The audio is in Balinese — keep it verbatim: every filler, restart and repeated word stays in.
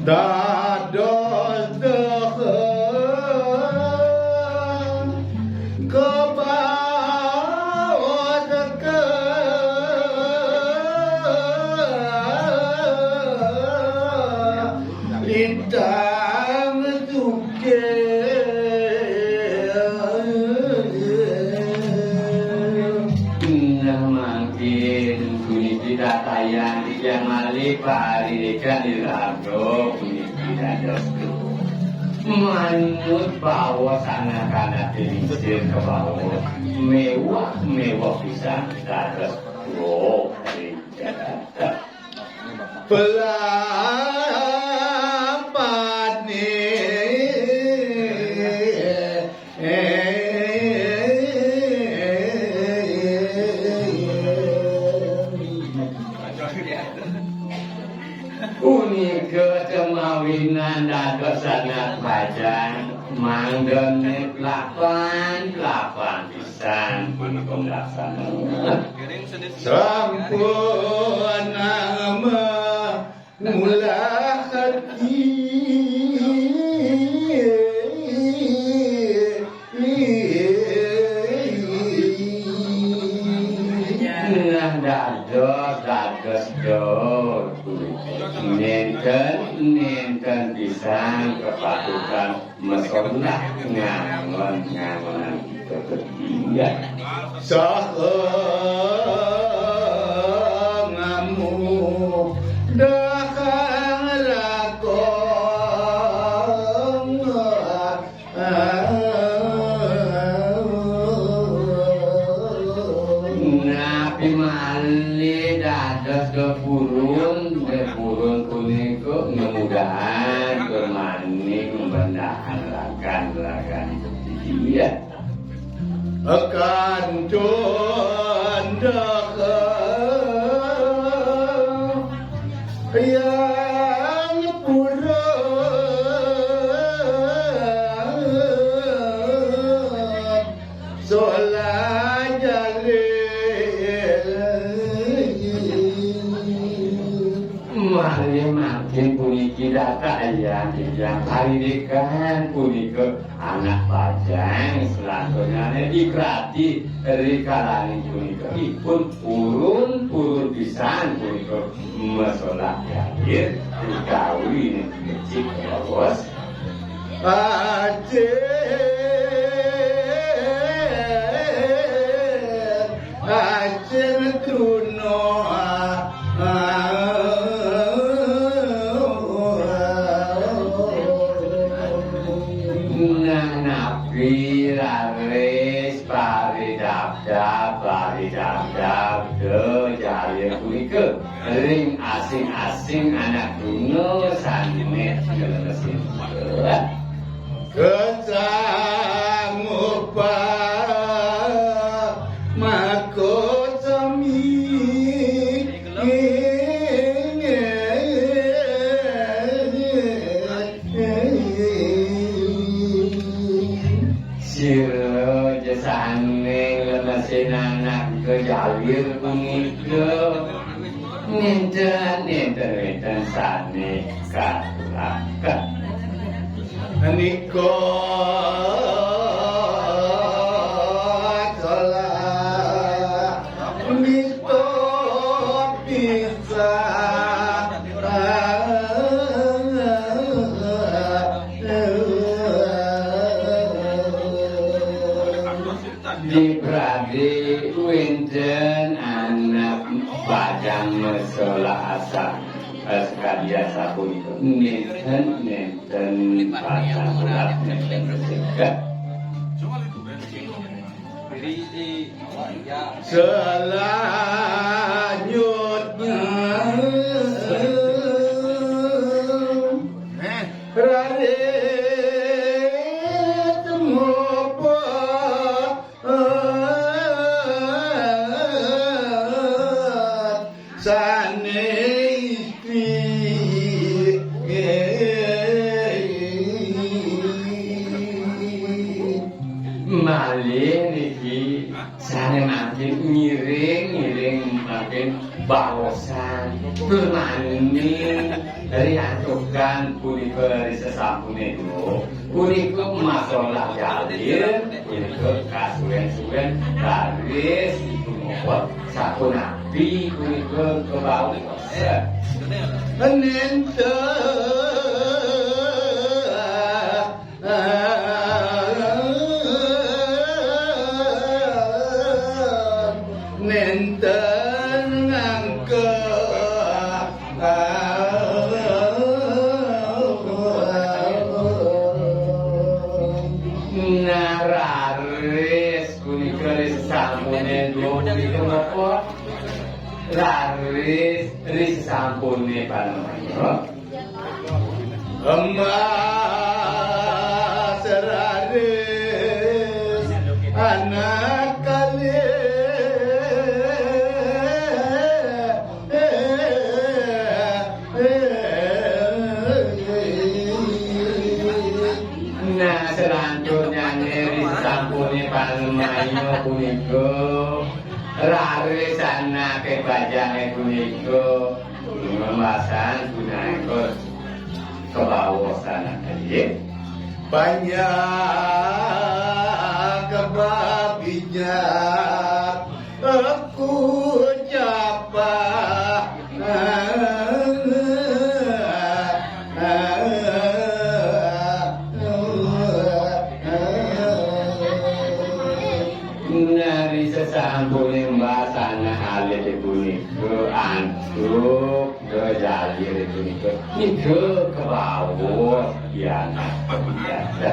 Dados deuheung kebaos kelintang sugih. Nah, mangkin puniki tatayan titiang malih parindikan iraga puniki dados manut baos anak-anak lingsir kebaos mewah-mewah pisan dados dua ring Jakarta. Pelapane. Punika temawinan dados anak bajang, mangdene pelapan-pelapan pisan punika mlaksana. Sampun nama mulah hati. Nah, dados, dados, dor. Nenten, nenten pisan kepatutan masolah ngangon-ngangonan kita. Iya. Saha ngamudahang lakon. Napi malih dados depurun, depurun punika ngemudahang tur mani ngembendahan ragan-ragan. Iya. Kantun deuheung yang purun solah jalin. Malih mangkin puniki dados ayah titiang parindikan punika anak bajang selanturnyane dikrati rikalaning punika ipun purun-purun pisan punika masolah jalin utawi becik kawaos. Ajeng, ajeng truna. Nah, napi raris paridabdab, paridabdab, da jalin punika. Ring asing-asing anak truna sane nglelesin. Kasanggupan makasami. Sira ja sane nglemesin anak kejalir punika. Nenten, nenten, nenten sane katulaken. Nika telah mistop pisan. Diprade wenten anak bajang masolah asa, eh, sakadi asapunika. Nenten, nenten bajang ulah nenten sesegah. Selanjutnya raris mopo sane istri. Malih niki sane mangkin ngiring, ngiring mangkin baosan tur Nanging riantukan punika ri sesampune duo, punika masalah jalir, punika kasuwen-suwen raris ibu ngopot sapunapi punika kebaos. Nenten nenten ngangka nararis punika ri sampune duo punika napa? Raris ri sampune panemaya. Emas raris anak kalih. Nah, selanjutnyane ri sampune panemaya punika, raris anake bajange punika. Pembahasan gunane kok kebawosan, nggih. Banyak babijak aku capah. Nari sesampune mbasana alit punika antuk. Jalir punika nika kebaos pianak biasa.